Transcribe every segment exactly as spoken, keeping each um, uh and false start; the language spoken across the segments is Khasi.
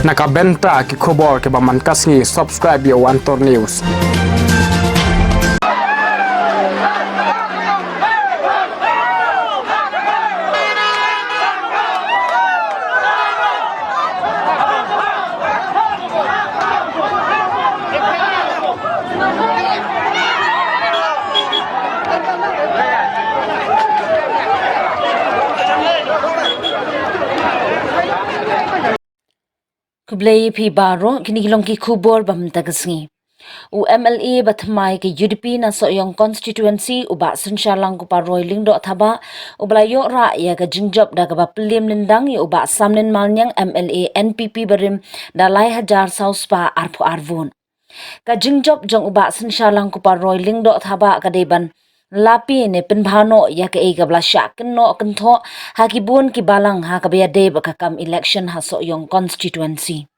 Na ka bynta ki khubor kiba man ka sngi, subscribe ïa u Antor News. Khublei ïa phi baroh, kine ki long ki khubor ba mynta ka sngi. U M L A ba thymmai ka U D P na Sohiong constituency, u Bah Synshar Langkupar Roy Lyngdoh Thabah, uba la ïoh rah ïa ka jingjop da kaba pynliem lyndang ïa u Bah Samlin Malniang, M L A N P P barim, da lai hajar saw spah arphew ar vote. Ka jingjop jong u Bah Synshar Langkupar Roy Lyngdoh Thabah ka dei ban lapi ne pynbha noh ïa kaei kaba la shah kynnoh kynthoh ha ki bun ki balang ha kaba ïadei bad ka kam election ha Sohiong constituency.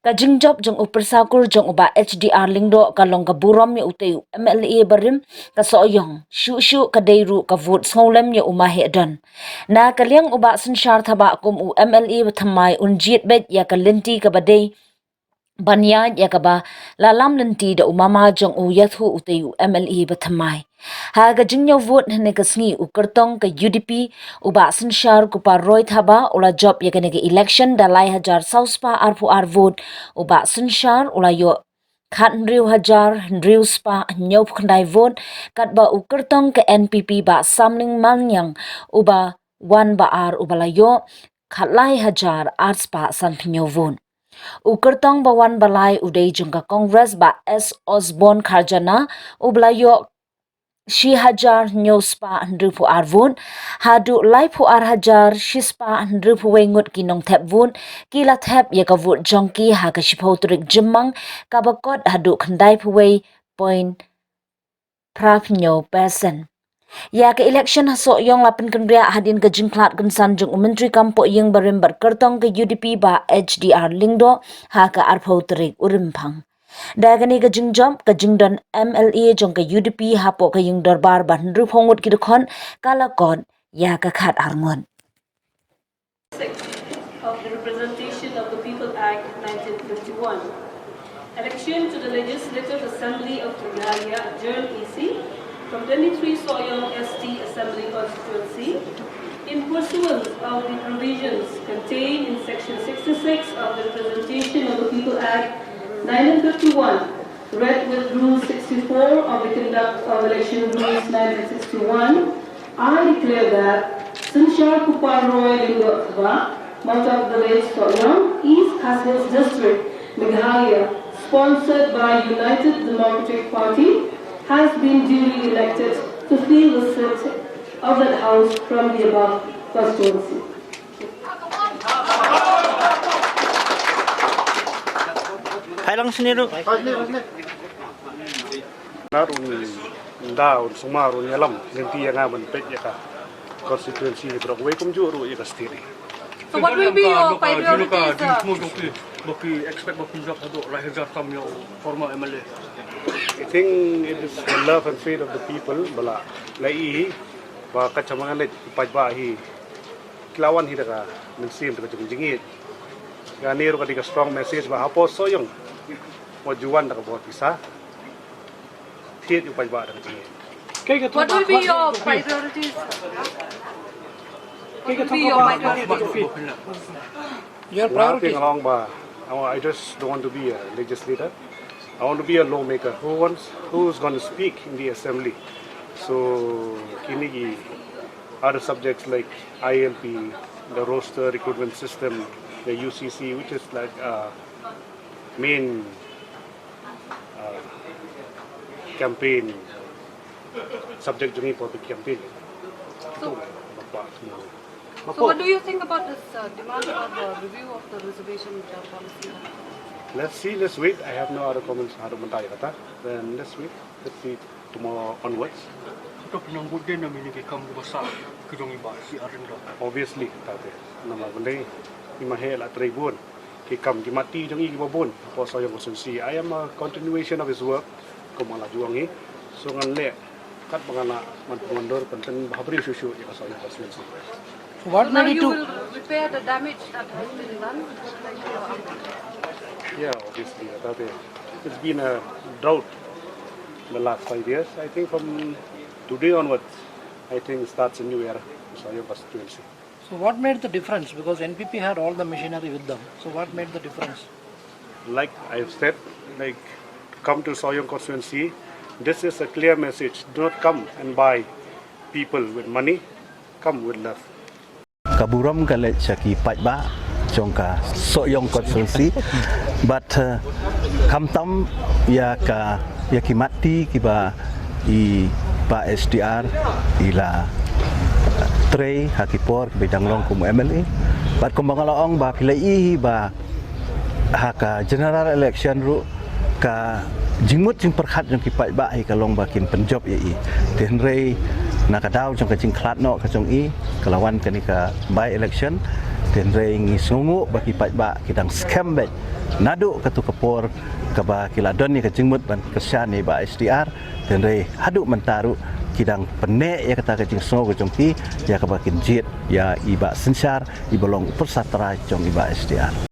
Ka jingjop jong u pyrsa kur jong u Bah H D R Lyngdoh ka long ka burom ïa utei u M L A barim ka Sohiong. Shuh shuh ka dei ruh ka vote sngewlem ïa u Maheh Don. Na ka liang u Bah Synshar Thabah kum u M L A ba thymmai un jied beit ïa ka lynti kaba dei ban ïaid ïa kaba la lam lynti da u mama jong u ïathuh utei u M L A ba thymmai. Ha ka jingñiew vote hynne ka sngi, u kyrtong ka U D P, u Bah Synshar Kupar Roy Thabah, u la jop ïa kane ka election da lai hajar saw spah arphew ar vote. U Bah Synshar u la ïoh khathynriew hajar hynriew spah hynñiewphew khyndai vote, katba u kyrtong ka N P P Bah Samlin Malniang uba wan ba ar, uba la ïoh khatlai hajar ar spah sanphew hynñiew vote. U kyrtong ba wan ba lai u dei jong ka Congress Bah S Osborne Kharjana, uba la ïoh shi hajar hynñiew spah hynriewphew ar vote, haduh laiphew ar hajar shi spah hynriewphew wei ngut ki nongthep vote ki la thep ïa ka vote jong ki ha ka shiphew tarik Jymmang, kaba kot haduh khyndaiphew wei point phra hynñiew percent. Ïa ka election ha Sohiong la pynkynriah hadien ka jingkhlad kynsan jong u Myntri Kam Pohïing barim bad kyrtong ka U D P Bah H D R Lyngdoh ha ka arphew tarik u Rymphang. Da kane ka jingjop, ka jingdon M L A jong ka U D P hapoh ka ïing dorbar ba hynriewphew ngut ki dkhot ka la kot ïa ka khatar ngut. Six of the Representation of the People Act nineteen fifty-one. Election to the Legislative Assembly of Meghalaya adjourned A C from twenty-three Sohiong S T Assembly Constituency in pursuance of the provisions contained in Section sixty-six of the Representation of the People Act nineteen fifty-one, read with Rule sixty-four of the Conduct of Election Rules nineteen sixty-one, I declare that Synshar Kupar Roy Lyngdoh Thabah, Mawtawk Village, Sohiong, East Khasi Hills District, Meghalaya, sponsored by United Democratic Party, has been duly elected to fill the seat of that house from the above constituency. Hai lang sini ruh. Nar un da un sumar un ïalam lynti ïa nga ban peit ïa ka constituency ni bro wei kumjuh ruh ïa ka state. So what will be your priorities, uh? Ba ki expect ba Punjab haduh lai hajar tam ïa u former M L A. I think it is the love and faith of the people ba la, la i ba ka chama nga leh paidbah hi ki la wan hi da ka mynsiem da ka jingïeit. Kane ruh ka dei ka strong message ba hapoh Sohiong wat ju wan da ka bor pisa. Thied ïa u paidbah da ka jingïeit. What will be your priorities? What will be your priorities? Your priorities. Nothing along ba, I wa-, I just don't want to be a legislator. I want to be a lawmaker. Who wants, who's going to speak in the assembly? So kine ki other subjects like I L P, the roster recruitment system, the U C C, which is like, uh, main, uh, campaign subject jong ngi for the campaign. So, so what do you think about this, uh, demand for the review of the reservation, uh, policy? Let's see, let's wait. I have no other comments haduh mynta ïa kata. Then let's wait. Let's see tomorrow onwards. Kata pynang bud de na mini ki kam ki basa ki jong i ba si aring do. Obviously, kata te. Namar bynta i ma he la trei bun ki kam ki mati jong i ki ba bun. Ko so jong constituency. I am a continuation of his work. Ko ma la juang i. So ngan leh kat ba ngan la man pynwandur pynten ba habri shu shu ïa ka so jong constituency. What made you to Repair the damage that has been done. Yeah, obviously, that is, it's been a drought the last five years. I think from today onwards, I think starts a new era in Sohiong constituency. So what made the difference? Because N P P had all the machinery with them. So what made the difference? Like I've said, like, come to Sohiong constituency. This is a clear message. Do not come and buy people with money. Come with love. Ka burom ka leit sha ki paidbah jong ka Sohiong constituency. But uh, khamtam ïa ka ïa ki matti kiba i Bah S D R i la trei ha ki por kiba i dang long kum M L A. But kumba nga la ong ba phi la i hi ba ha ka general election ruh ka jingmut jingpyrkhat jong ki paidbah hi ka long ba kin pynjop ïa i. Te hynrei na ka daw jong ka jingkhlad noh ka jong i ka la wan kane ka by election. Te hynrei ngi sngewnguh ba ki paidbah ki dang skhem beit naduh katu ka por kaba ki la don ïa ka jingmut ban kyrshan ïa i Bah S D R. Te hynrei haduh mynta ruh ki dang pynneh ïa kata ka jingsngew ka jong ki ïa kaba kin jied ïa i Bah Synshar iba long u pyrsa trai jong i Bah S D R.